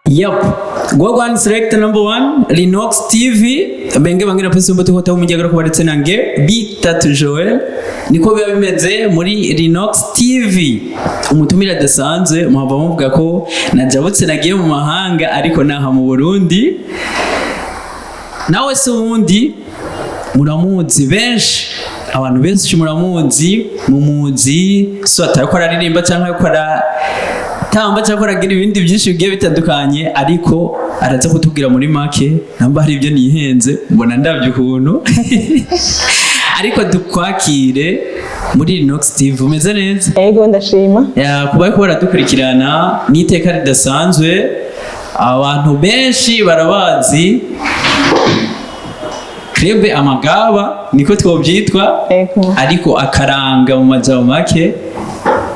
Yep. Gwagwan Select number one, Linux TV, benge bangira pesi mbuto kota umujyagara kuba ndetse nange bitatu Joel. Niko biba bimeze muri Linux TV. Umutumira adasanzwe muhava muvuga ko najabutse nagiye mu mahanga, ariko naha mu Burundi. Nawe se uwundi muramuzi benshi, abantu benshi muramuzi, mumuzi so atari ko araririmba cyangwa ko aratamba cyangwa aragira ibindi byinshi bigiye bitandukanye, ariko araza kutubwira muri make namba hari ibyo nihenze mbona ndabyo ukuntu. Ariko dukwakire muri Linux TV. Umeze neza? Ego, ndashima. Ya, kuba ariko baradukurikirana n'iteka ridasanzwe. Abantu benshi barabazi Club Amagaba, niko twobyitwa. Ego. Ariko akaranga mu majambo make,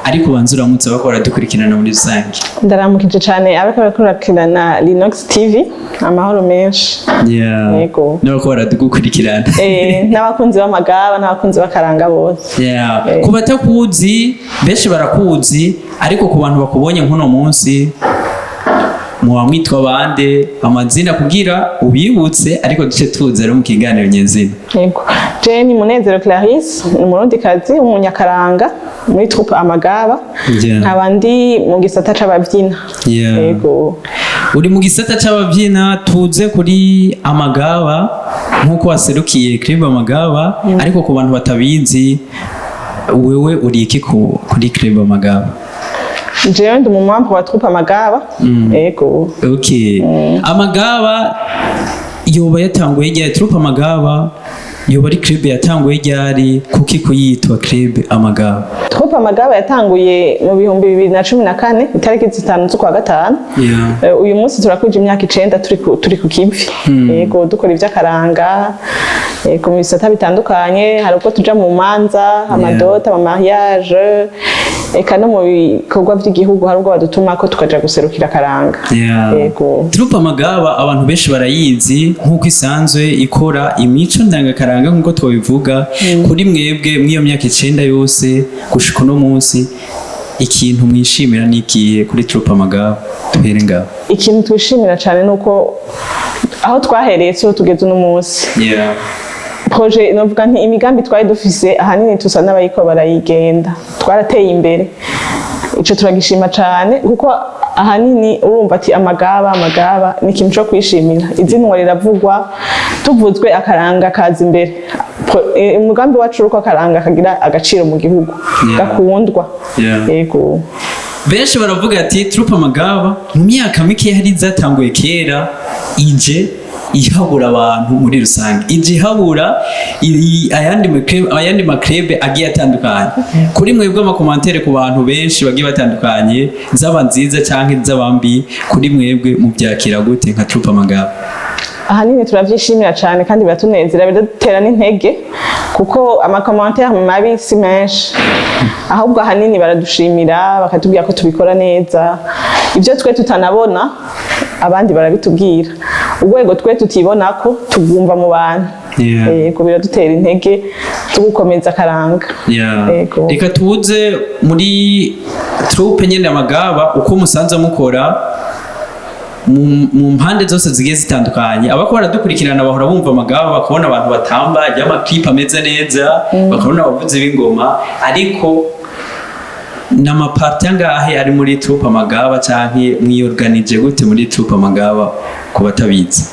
ariko banza uramutse bakora dukurikirana muri rusange. Ndaramukije cyane abariko barakurikirana Linux TV, amahoro menshi. Yego. N'abako baradukurikirana. N'abakunzi b'amagaba n'abakunzi b'akaranga bose. Ku batakuzi, benshi barakuzi, ariko ku bantu bakubonye nk'uno munsi, muba mwitwa bande amazina kugira ubibutse, ariko duce tuza rero mu kiganiro nyezina. Yego, je ni Munezero Clarisse, ni umurundikazi w'umunyakaranga muri troupe Amagaba. Nkaba ndi mu gisata c'abavyina. Yego. Uri mu gisata c'abavyina. Tuze kuri Amagaba nk'uko waserukiye Club Amagaba, ariko ku bantu batabizi, wewe uri iki kuri Club Amagaba? Jewe ndi umumembre wa troupe Amagaba, yego. Okay. Amagaba yoba yatanguye ryari? Troupe Amagaba yoba ari club yatanguye ryari? Kuki kuyitwa Club Amagaba? Troupe Amagaba yatanguye mu 2014, itariki 5 z'ukwa gatanu. Uyu munsi turakwije imyaka 9 turi ku kivi. Yego, dukora ivy'akaranga, yego, mu bisata bitandukanye. Hari ubwo tuja mu manza, amadot, amamariage, eka no mu bikorwa vy'igihugu hari ubwo badutumako tukaja guserukira akaranga. Yego. Troupe Amagaba abantu benshi barayizi nk'uko isanzwe ikora imico ndangakaranga nk'uko twabivuga. Kuri mwebwe, mw'iyo myaka 9 yose gushika uno munsi, ikintu mwishimira ni ikihe kuri Troupe Amagaba? Duhere ngaho. Ikintu twishimira cyane ni uko aho twahereye siho tugeze uno munsi. Projet, novuga nti imigambi twari dufise, ahanini tusa n'abayiko barayigenda, twarateye imbere. Ico turagishima cane, kuko ahanini urumva ati Amagaba, Amagaba ni ikintu co kwishimira. Izinwa riravugwa, tuvuzwe, akaranga kaza imbere. Umugambi wacu uruko akaranga kagira agaciro mu gihugu, gakundwa. Yego. Benshi baravuga ati Troupe Amagaba mu myaka mike hari zatanguye kera, ije ihabura abantu muri rusange, ije ihabura ayandi maclub agiye atandukanye. Kuri mwebwe, amacommentaires ku bantu benshi bagiye batandukanye, zaba nziza canke zaba mbi, kuri mwebwe mubyakira gute nka Troupe Amagaba? Ahanini turavyishimira cyane kandi biratunezera, biradutera n'intege, kuko amacommentaires mabi si menshi, ahubwo ahanini baradushimira, bakatubwira ko tubikora neza. Ibyo twe tutanabona, abandi barabitubwira. Urwego twe tutibona ko tugumva mu bantu. Yego, biradutera intege tugukomeza akaranga. Yego. Reka tuze muri troupe nyene Amagaba, uko musanze mukora mu mpande zose zigiye zitandukanye. Abako baradukurikirana bahora bumva Amagaba, bakabona abantu batamba y'amaclip ameze neza, bakabona abavuzi b'ingoma, ariko n'amaparties angahe ari muri troupe Amagaba, canke mwiyorganije gute muri troupe Amagaba ku batabizi?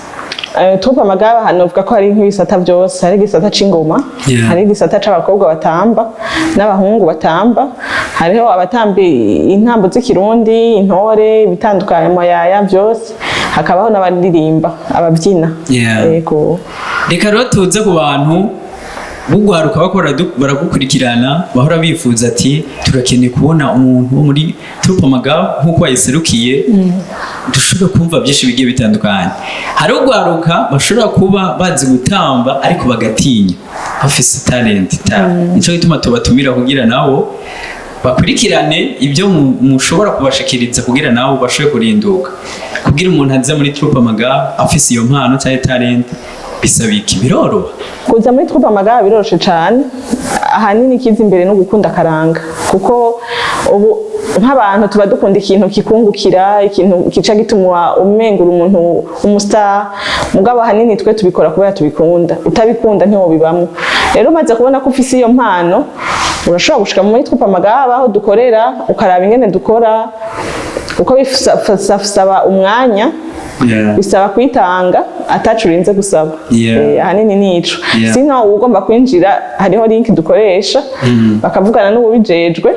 Troupe Amagaba hano uvuga ko hari nk'ibisata byose. Hari igisata c'ingoma, hari igisata c'abakobwa batamba n'abahungu batamba, hariho abatamba intambo z'ikirundi, intore, ibitandukanye, amayaya, byose, hakabaho n'abaririmba, ababyina. Yego. Reka rero tuze ku bantu bugwaruka bakora baragukurikirana, bahora bifuza ati turakeneye kubona umuntu wo muri troupe Amagaba nk'uko wayiserukiye, dushobora kumva byinshi bigiye bitandukanye. Hari ugwaruka bashobora kuba bazi gutamba ariko bagatinya, bafise talent ta nico gituma tubatumira kugira nabo bakurikirane ibyo mushobora kubashikiriza, kugira nabo bashobore kurinduka. Kugira umuntu aze muri troupe Amagaba afise iyo mpano cyangwa talent, bisaba iki? Biroroha? Kuza muri troupe Amagaba biroroshe cane. Ahanini ikiza imbere no gukunda akaranga, kuko ubu Nk'abantu tuba dukunda ikintu kikungukira, ikintu kica gituma umengura umuntu umustar. Mugabo ahanini twe tubikora kubera tubikunda. Utabikunda ntiwobibamwo. Rero umaze kubona ko ufise iyo mpano, urashobora gushika muri troupe Amagaba aho dukorera, ukaraba ingene dukora, kuko bisaba umwanya, bisaba kwitanga atacu urinze gusaba. Ahanini nico. Sino ugomba kwinjira, hariho link dukoresha, bakavugana n'uwubijejwe,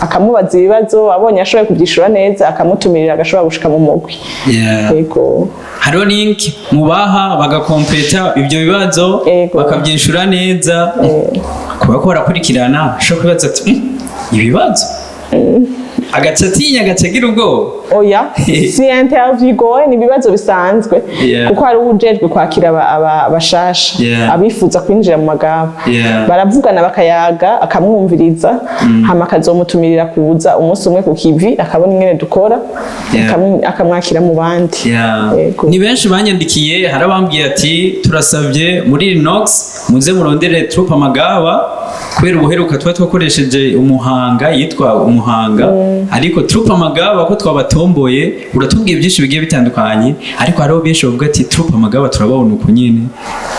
akamubaza ibibazo, abonye ashoboye kubyishura neza, akamutumirira, agashobora gushika mu mugwi. Yego. Hariho link mubaha, bagakompeta ibyo bibazo, bakabyishura neza. Kuba ko barakurikirana, ushobora kwibaza ati: Ibibazo", agaca atinya, agaca agira ubwoba. Oya, si interview igoye, ni ibibazo bisanzwe, kuko hari uwujejwe kwakira bashasha, abifuza kwinjira mu Magaba. Baravugana, bakayaga, akamwumviriza, hama akazomutumirira kuza umunsi umwe ku kivi, akabona ingene dukora, akamwakira mu bandi. Yego. Ni benshi banyandikiye, hari abambwiye ati: "Turasabye muri Rinox muze murondere troupe Amagaba", kubera ubuheruka tuba twakoresheje umuhanga yitwa Umuhanga, ariko troupe Amagaba ko twabatomboye. Uratubwiye byinshi bigiye bitandukanye, ariko hariho benshi bavuga ati: "Troupe Amagaba turababona uko nyene."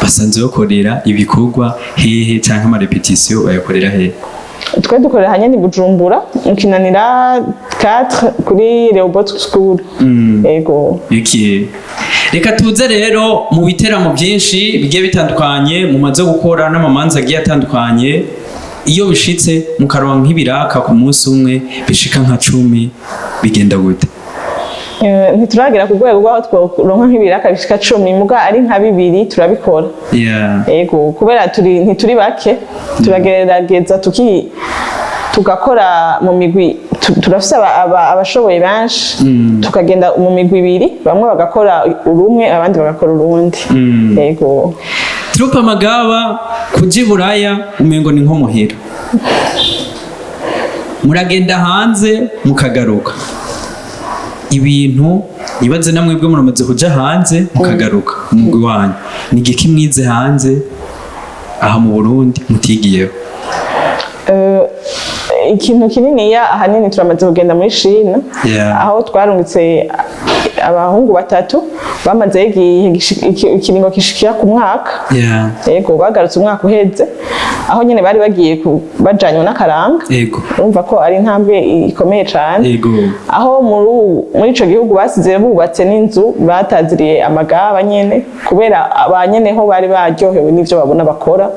Basanzwe bakorera ibikorwa hehe, canke amarépétition bayakorera hehe? Twe dukorera hanyene i Bujumbura, mu Kinanira 4, kuri Rehoboth School. Yego. Iki reka tuze rero mu biteramo byinshi bigiye bitandukanye mumaze gukora n'amamanza agiye atandukanye. Iyo bishitse mukaronka nk'ibiraka ku munsi umwe bishika nka 10, bigenda gute? Ntituragera ku rwego rw'aho tworonka nk'ibiraka bishika 10, muga ari nka bibiri turabikora. Yego, kubera turi ntituri bake, turagerageza tugakora mu migwi. Turafise abashoboye benshi, tukagenda mu migwi ibiri, bamwe bagakora urumwe, abandi bagakora urundi. Yego. Troupe Amagaba kuja i Buraya umengo ni nko muhira, muragenda hanze mukagaruka. Ibintu nibaze namwebwe muramaze kuja hanze mukagaruka, umugwi wanyu ni igiki mwize hanze aha mu Burundi mutigiyeho? Ikintu kininiya ahanini, turamaze kugenda muri Chine, aho twarungitse abahungu batatu bamazeyo igihe ikiringo gishikira ku mwaka. Yego, bagarutse umwaka uheze, aho nyine bari bagiye bajanywe n'akaranga. Urumva ko ari intambwe ikomeye cyane, aho muri ico gihugu basize bubatse n'inzu bataziriye Amagaba nyene, kubera abanyeneho bari baryohewe n'ivyo babona bakora.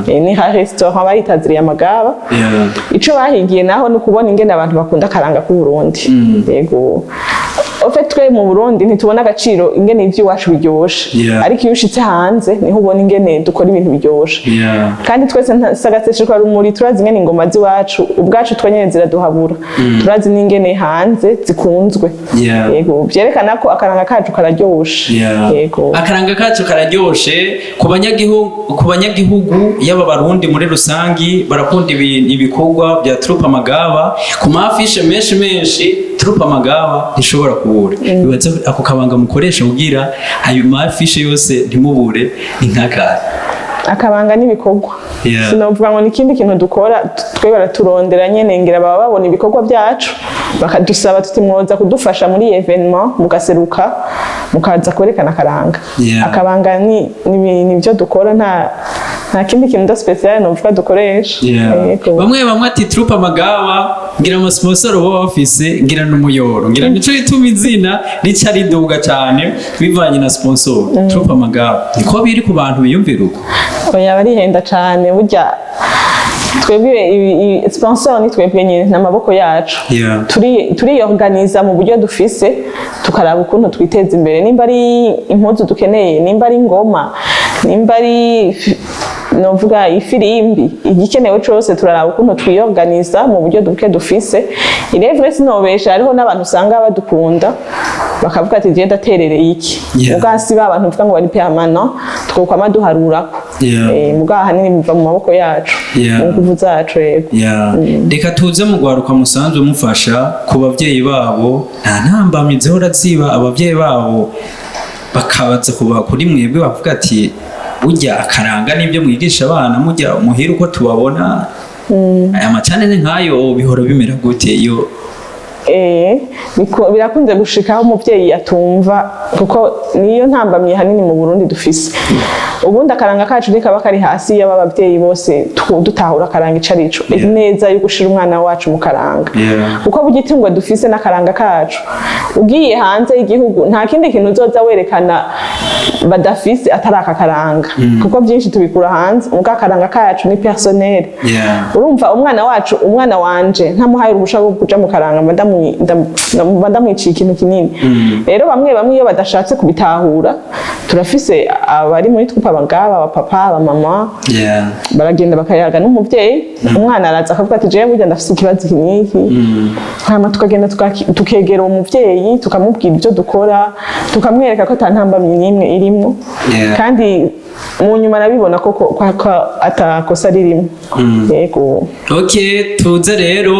Ni nka restaurant bayitaziriye Amagaba. Ico bahigiye naho ni ukubona ingene abantu bakunda akaranga k'u Burundi. Yego, au fait twe mu Burundi ntitubona agaciro ingene ivy'iwacu biryoshe, ariko iyo ushitse hanze niho ubona ingene dukora ibintu biryoshe. Kandi twese sagateshejwe rumuri, turazi ingene ingoma z'iwacu ubwacu twenyene ziraduhabura, turazi n'ingene hanze zikunzwe. Yego, vyerekana ko akaranga kacu kararyoshe. Yego. Akaranga kacu kararyoshe ku banyagihugu, yaba Barundi muri rusangi barakunda ibikorwa bya troupe Amagaba. Ku ma affiches menshi menshi, troupe Amagaba ntishobora kubura. Bibaza ako kabanga mukoresha kugira ayo ma affiches yose ntimubure ni nk'akahe? Akabanga n'ibikorwa. Sinovuga ngo ni ikindi kintu dukora. Twe baraturondera nyene, ngira baba babona ibikorwa byacu, bakadusaba tuti: "Mwoza kudufasha muri iyi événement, mugaseruka, mukaza kwerekana akaranga." Akabanga ni nibyo dukora, nta kindi kintu da spécial novuga dukoresha. Yego. Bamwe bamwe ati: "Troupe Amagaba ngira amasponsor baba bafise, ngira n'umuyoro, ngira nico gituma izina rica riduga cyane bivanye na sponsor." Troupe Amagaba niko biri ku bantu biyumvira uko? Oya, barihenda cane. Burya twebwe sponsor ni twebwe nyine n'amaboko yacu. Turiyorganiza mu buryo dufise, tukaraba ukuntu twiteza imbere, nimba ari impuzu dukeneye, nimba ari ingoma, nimba ari novuga ifirimbi, igikenewe cose turaraba ukuntu twiyorganiza mu buryo duke dufise. Irevre sinobesha, hariho n'abantu usanga badukunda bakavuga ati: "Je ndaterereye iki." Muga si ba bantu uvuga ngo bari permanent twokwama duharurako. Muga ahanini biva mu maboko yacu, mu nguvu zacu. Yego. Reka tuze mu rwaruka musanzwe mufasha. Ku babyeyi babo nta ntambamyi zihora ziba, ababyeyi babo bakabaza kuba kuri mwebwe bavuga ati: "Burya akaranga n'ibyo mwigisha abana mujya muhira uko tubabona aya macanene nk'ayo"? Bihora bimera gute iyo Birakunze gushika aho umuvyeyi atumva, kuko niyo ntambamye hanini mu Burundi dufise. Ubundi akaranga kacu ntikaba kari hasi y'aba bavyeyi bose dutahura akaranga ico arico, neza yo gushira umwana wacu mu karanga, kuko burya itungo dufise n'akaranga kacu. Ugiye hanze y'igihugu, nta kindi kintu uzoza werekana badafise atari aka karanga, kuko byinshi tubikura hanze, muga akaranga kacu ni personnel. Urumva, umwana wacu, umwana wanje ntamuhaye uruhusha rwo kuja mu karanga, mba ndamwiciye ikintu kinini. Rero bamwe bamwe iyo badashatse kubitahura, turafise abari muri troupe, abangaba, abapapa, abamama, baragenda bakayaga n'umuvyeyi. Umwana araza akavuga ati: "Jewe burya ndafise ikibazo iki n'iki." Hama tukagenda tukegera uwo muvyeyi, tukamubwira ibyo dukora, tukamwereka ko ata ntambamyi n'imwe irimwo. Kandi mu nyuma arabibona ko atakosa ririmo, yego. Ok, tuze rero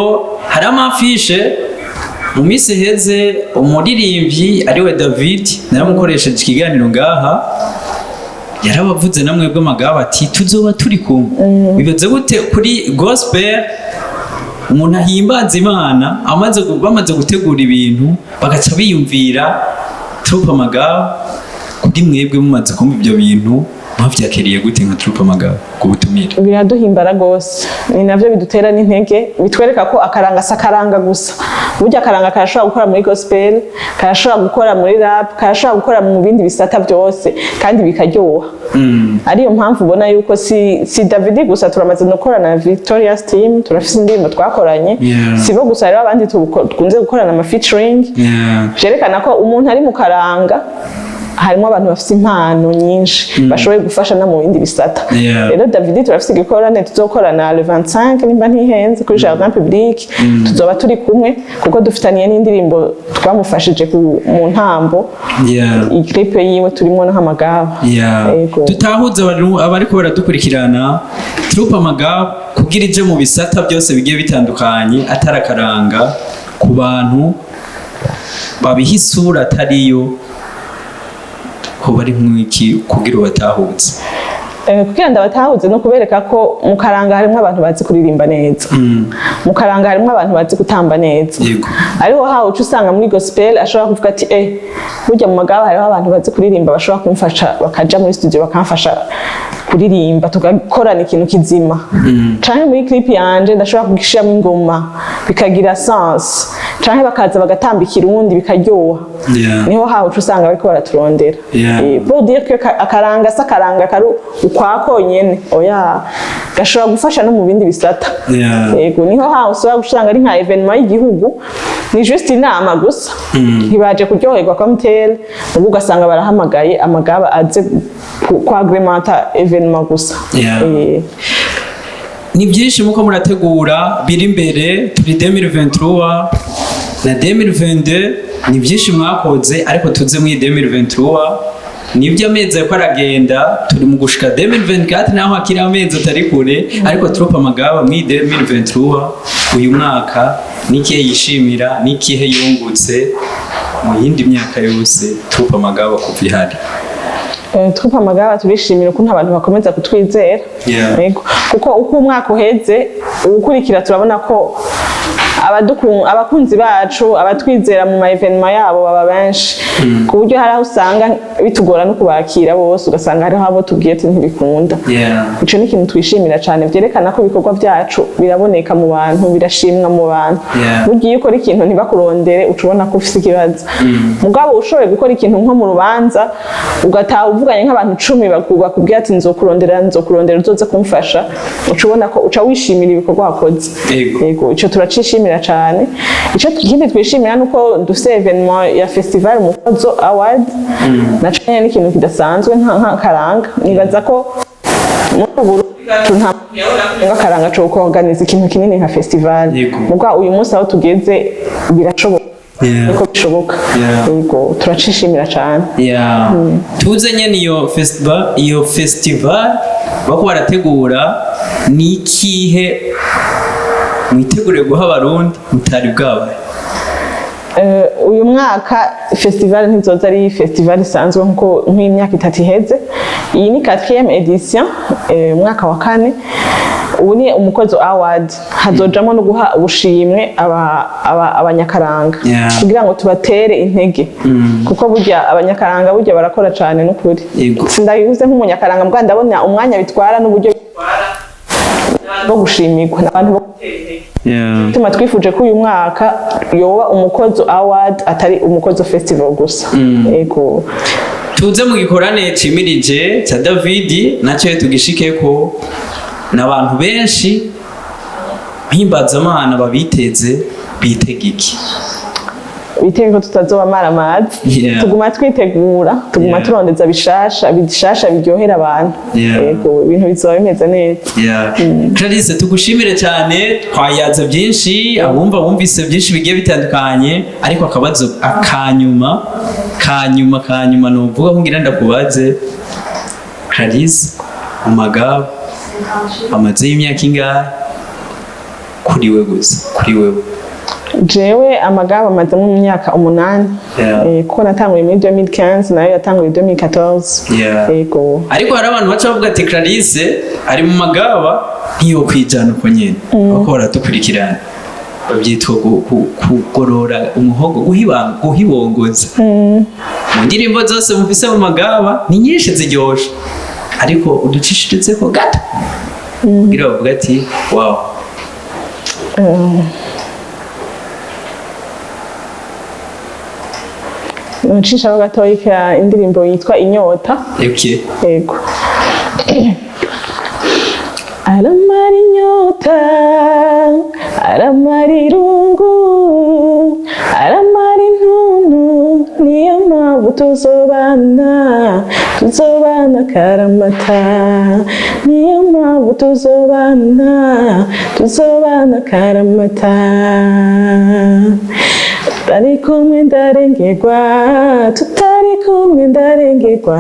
hari ama affiches. Mu minsi iheze umuririmbyi ariwe David naramukoresheje ikiganiro ngaha, yarabavuze namwe bw'amagaba ati: "Tuzoba turi kumwe." Bibaze gute kuri gospel, umuntu ahimbaza Imana, bamaze gutegura ibintu bagaca biyumvira troupe Amagaba? Kuri mwebwe, mumaze kumva ibyo bintu, mwavyakiriye gute nka troupe Amagaba ku butumire? Biraduhimbara rwose, ni navyo bidutera n'intege, bitwereka ko akaranga si akaranga gusa. Burya akaranga karashobora gukora muri gospel, karashobora gukora muri rap, karashobora gukora mu bindi bisata byose kandi bikaryoha. Ariyo mpamvu ubona yuko si David gusa, turamaze no gukorana na Victoria's Team, turafise indirimbo twakoranye. Si bo gusa, hariho abandi dukunze gukorana ama featuring. Vyerekana ko umuntu ari mu karanga, harimo abantu bafite impano nyinshi bashoboye gufasha no mu bindi bisata. Rero David turafise igikorane tuzokorana le 25, nimba ntihenze, kuri Jardin Public. Tuzoba turi kumwe kuko dufitaniye n'indirimbo twamufashije mu ntambo, iyi clip yiwe turimo n'amagaba. Yego. Tutahuza abariko baradukurikirana, troupe Amagaba kugira ije mu bisata byose bigiye bitandukanye atari akaranga, ku bantu babiha isura atariyo, ko bari nk'iki kugira ubatahuze? Kugira ndabatahuze no kubereka ko mu karanga harimo abantu bazi kuririmba neza, mu karanga harimo abantu bazi gutamba neza. Ariho hawe uca usanga muri gospel ashobora kuvuga ati: "Burya mu Magaba hariho abantu bazi kuririmba bashobora kumfasha, bakaja muri studio bakamfasha kuririmba, tugakorana ikintu kizima, canke muri clip yanje ndashobora kugishiramo ingoma bikagira sens, canke bakaza bagatamba ikirundi bikaryoha." Niho hawe uca usanga bariko baraturondera. Pour dire que akaranga si akaranga kari ukwa konyene, oya, gashobora gufasha no mu bindi bisata. Yego, niho hawe ushobora gusanga ari nka événement y'igihugu, ni juste inama gusa, ntibaje kuryoherwa kwa mtl, ubwo ugasanga barahamagaye Amagaba aze kwagrémenta événement gusa. Ni byinshi muko murategura biri imbere. Turi 2023 na 2022, ni byinshi mwakoze, ariko tuze muri 2023, nibyo, amezi ariko aragenda, turi mu gushika 2024, naho hakiri amezi atari kure. Ariko troupe Amagaba muri 2023, uyu mwaka, nikihe yishimira, nikihe yungutse mu yindi myaka yose troupe Amagaba kuva ihari? Troupe Amagaba turishimira ukuntu abantu bakomeza kutwizera. Yego. Kuko uko umwaka uheze uwukurikira, turabona ko abakunzi bacu, abatwizera mu ma événements yabo baba benshi, ku buryo hari aho usanga bitugora no kubakira bose, ugasanga hariho abo tubwiye ati: "Ntibikunda." Ico ni ikintu twishimira cyane, vyerekana ko ibikorwa byacu biraboneka mu bantu, birashimwa mu bantu. Burya iyo ukora ikintu ntibakurondere, uca ubona ko ufise ikibazo. Mugabo ushoboye gukora ikintu nko mu rubanza, ugataha uvuganye nk'abantu 10, bakubwira ati: "Nzokurondera, nzokurondera, uzoze kumfasha", uca ubona ko uca wishimira ibikorwa wakoze. Yego, ico turacishimira cyane. Ico ikindi twishimira nuko dufise événement ya festival Umukozo Award, naco nyene ni ikintu kidasanzwe nk'akaranga. Nibaza ko muri ubu Burundi bwacu nta akaranga co kuorganiza ikintu kinini nka festival. Muga uyu munsi aho tugeze birashoboka, niko bishoboka. Yego, turacishimira cyane. Yeah. Tuze nyene iyo festival bako barategura, ni ikihe mwitegure guha Abarundi mutari bwabaye? Uyu mwaka festival ntizoza ari festival isanzwe nkuko nk'imyaka 3 iheze. Iyi ni 4e édition, umwaka wa kane. Ubu ni Umukozo Award, hazojamo no guha ubushimwe abanyakaranga kugira ngo tubatere intege, kuko burya abanyakaranga burya barakora cyane n'ukuri. Sindabivuze nk'umunyakaranga mbwa, ndabona umwanya bitwara n'uburyo bitwara bo gushimirwa n'abantu bo gutera intege. Tuma twifuje ko uyu mwaka yoba Umukozo Award, atari Umukozo Festival gusa. Yego. Tuze mu gikorane cimirije cya David, nacyo tugishikeko n'abantu benshi mpimbazamana babiteze, bitega iki? Bitege ko tutazobamara amazi. Tuguma twitegura, tuguma turondeza bishasha bishasha biryohera abantu. Yego, ibintu bizoba bimeze neza. Yeah. Clarisse, tugushimire cyane, twayaze byinshi, abumva bumvise byinshi bigiye bitandukanye, ariko akabazo akanyuma kanyuma kanyuma nuvuga ko ngira ndakubaze: Clarisse, umugabo amaze y'imyaka ingahe kuri we gusa, kuri wewe? Jewe amagaba amazemo imyaka 8. Kuko natanguye muri 2015, nayo yatanguye 2014. Yego. Ariko hari abantu baca bavuga ati Clarisse ari mu magaba, ntiyo kwijana uko nyene, kuko baradukurikirana, babyitwa kugorora umuhogo, guhibongoza. Mu ndirimbo zose mufise mu magaba, ni nyinshi ziryoshe, ariko uducishiritseho gato kugira bavuga ati wow. Ncishaho gatoyi ka indirimbo yitwa Inyota. Yego. Aramara inyota, aramara irungu, aramara intuntu, niyo mpamvu tuzobana, tuzobana karamata, niyo mpamvu tuzobana, tuzobana karamata. Tutari kumwe ndarengerwa, tutari kumwe ndarengerwa,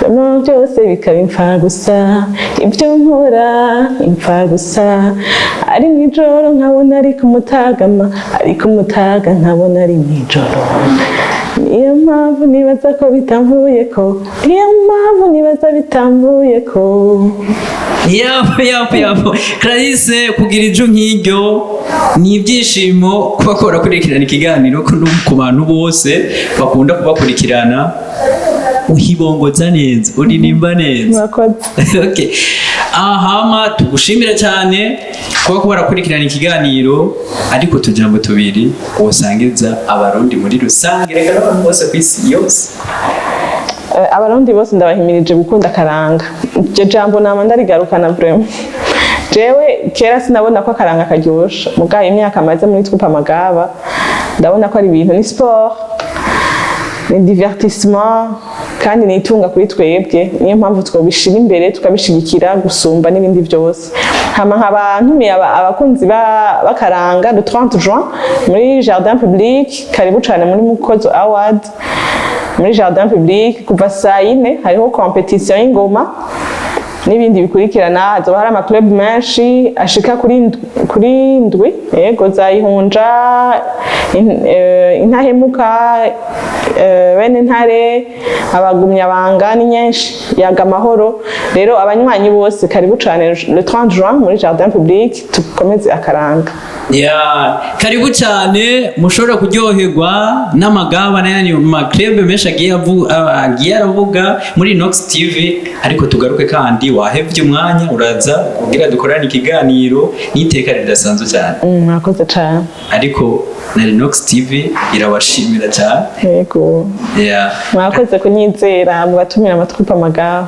mu byose bikaba imfa gusa, ibyo nkora imfa gusa. Ari mw'ijoro nkabona ari ku mutagama, ari ku mutaga nkabona ari mw'ijoro. Niyo mpamvu nibaza ko bitamvuye ko, niyo mpamvu nibaza bitamvuye ko. Yapo yapo yapo! Clarisse, kugira ijwi nk'iryo ni ibyishimo kuba barakurikirana ikiganiro, ko no ku bantu bose bakunda kubakurikirana, uhibongoza neza, uririmba neza. Murakoze. Okay. Ahama tugushimira cyane kuba ko barakurikirana ikiganiro, ariko utujambo tubiri wosangiza Abarundi muri rusange, reka n'abantu bose ku isi yose. Abarundi bose ndabahimirije gukunda akaranga. Iryo jambo nama ndarigarukana vraiment. Jewe kera sinabona ko akaranga karyoshe, mugabo imyaka maze muri troupe Amagaba ndabona ko ari ibintu, ni sport, ni divertissement, kandi ni itunga kuri twebwe. Niyo mpamvu twobishira imbere, tukabishigikira gusumba n'ibindi byose. Hama nkaba ntumiye abakunzi b'akaranga le 30 juin muri jardin public. Karibu cane muri Mukozo Award muri jardin public kuva saa 4. Hariho competition y'ingoma n'ibindi bikurikirana. Hazoba hari amaclub menshi ashika kuri ndwi. Yego, zayihunja, Intahemuka, bene ntare, Abagumyabanga, ni nyinshi, yaga amahoro. Rero abanywanyi bose, karibu cane le 30 juin muri jardin public, tukomeze akaranga. Ya, karibu cyane, mushobora kuryoherwa n'amagaba n'ayandi maklebe menshi agiye aravuga muri Inox TV. Ariko tugaruke kandi, wahevye umwanya uraza kugira dukorane ikiganiro n'iteka ridasanzwe cyane. Murakoze cane. Ariko na Inox TV irabashimira cyane. Yego. Mwakoze kunyizera mugatumira amatwi Amagaba.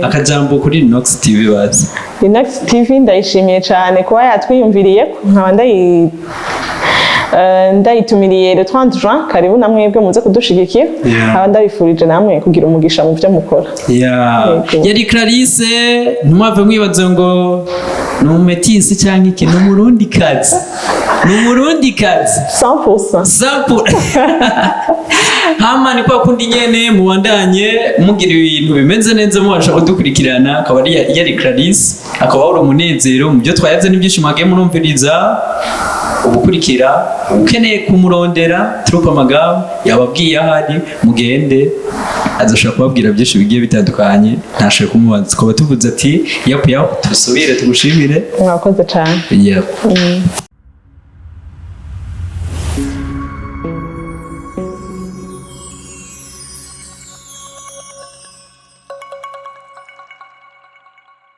Akajambo kuri Inox TV bazi. Inox TV ndayishimiye cyane kuba yatwiyumviriye, nkaba ndayitumiriye le 30 juin. Karibu na mwebwe muze kudushigikira. Nkaba ndabifurije namwe kugira umugisha mu byo mukora. Yego. Yari Clarisse, ntimwave mwibaza ngo ni umumetisi cyangwa iki, ni Umurundikazi, ni Umurundikazi. 100%. Sapu hama ni kwa kundi nyene, mubandanye mugira ibintu bimeze neza, mubasha kudukurikirana. Akaba ari yari Clarisse, akaba wari umunezero mu byo twayaze n'ibyishimo mwagiye murumviriza. Ugukurikira ukeneye kumurondera, Troupe Amagabo yababwiye ahari, mugende, azoshobora kubabwira byinshi bigiye bitandukanye. Ntashoboye kumubaza, tukaba tuvuze ati yapu yapu, tusubire tugushimire. Mwakoze cyane. Yep.